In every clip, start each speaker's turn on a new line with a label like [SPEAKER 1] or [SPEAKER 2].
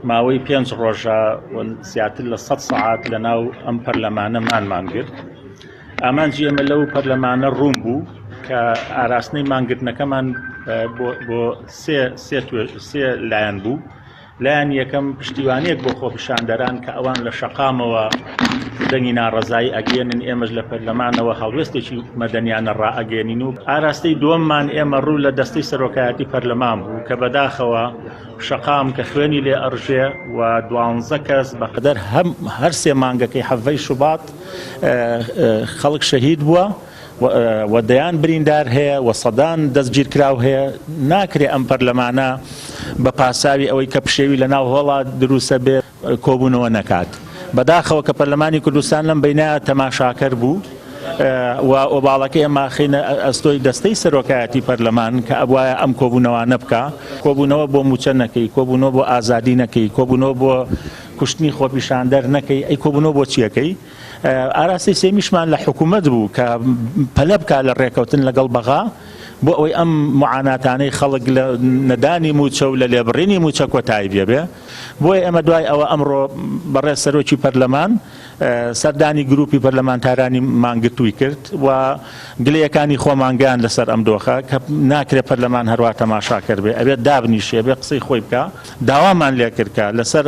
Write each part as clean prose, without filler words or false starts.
[SPEAKER 1] ماوەی پێنج ڕۆژە و زیاتر لە 100 سەعات لە ناو ئەم پەرلەمانە مانمان گرت. ئامانجی ئێمە لەو پەرلەمانە ڕوون بوو کە ئاراستنەی مانگرتنەکەمان بۆ سێ لایەن بوو. لایەن یەکەم پشتیوانیەک بۆ خۆپیشاندەران کە ئەوان لە شەقامەوە دەنگی ناڕەزایی ئەگەیەنن، ئێمەش لە پەرلەمانەوە هەڵوێستێکی مەدەنیانە ڕائەگەیەنین و ئاراستەی دووەممان ئێمە ڕوو لە دەستەی سەرۆکایەتی پەرلەمان بوو کە بەداخەوە شەقام کە خوێنی لێ ئەڕژێ و 12 کەس بە قەدەر هەم هەر سێ مانگەکەی حەڤەی شوبات خەڵک شەهید بووە و دەیان بریندار هەیە و سەدان دەستگیرکراو هەیە. ناکرێ ئەم پەرلەمانە بە پاساوی ئەوەی کە پشێوی لە ناو هۆڵا دروستە بێ کۆبوونەوە نەکات. بەداخەوە کە پەرلەمانی کوردستان لەم بینایە تەماشاکەر بوو و ئۆباڵەکەی ئێمە خینە ئەستۆی دەستەی سەرۆکایەتی پەرلەمان کە ئەبوایە ئەم کۆبوونەوانە بکا. کۆبوونەوە بۆ مووچە نەکەی، کۆبوونەوە بۆ ئازادی نەکەی، کۆبوونەوە بۆ کوشتنی خۆپیشاندەر نەکەی، ئەی کۆبوونەوە بۆ چیەکەی؟ ئاراستەی سێمیشمان لە حکوومەت بوو کە پەلە بکا لە ڕێکەوتن لەگەڵ بەغا بۆ ئەوەی ئەم معاناتانەی خەڵک لە نەدانی مووچە و لە لێبڕینی مووچە کۆتایی بێ. بۆیە ئێمە دوای ئەوە ئەمڕۆ بەڕێز سەرۆکی پەرلەمان سەردانی گروپی پەرلەمانتارانی مانگرتووی کرد و گلەیەکانی خۆمان گەیاند لەسەر ئەم دۆخە کە ناکرێ پەرلەمان هەروا تەماشاکەر بێ، ئەبێت دابنیشێ، بێ قسەی خۆی بکا. داوامان لێکرد کە لەسەر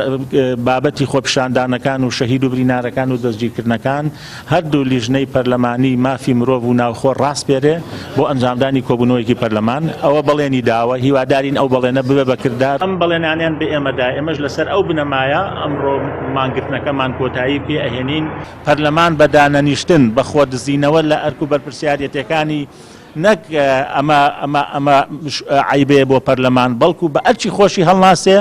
[SPEAKER 1] بابەتی خۆپیشاندانەکان و شەهید و برینارەکان و دەستگیرکردنەکان هەردوو لیژنەی پەرلەمانی مافی مرۆڤ و ناوخۆ ڕاسپێرێ بۆ ئەنجامدانی کۆبوونەوەیەکی پەرلەمان. ئەوە بەڵێنی داوە، هیوادارین ئەو بەڵێنە ببێ بە کردار. ئەم بەڵێنانەیان بە ئێمە دا، ئێمەش لەسەر ئەو بنەمایە ئەمڕۆ مانگرتنەکەمان کۆتایی پێ ئەهێنین. پەرلەمان بە دانەنیشتن، بە خۆدزینەوە لە ئەرک و بەرپرسیارێتیەکانی، نەک ئەمە ئەمە ئەمە عەیبەیە بۆ پەرلەمان، بەڵکو بە ئەرکی خۆشی هەڵناسێ.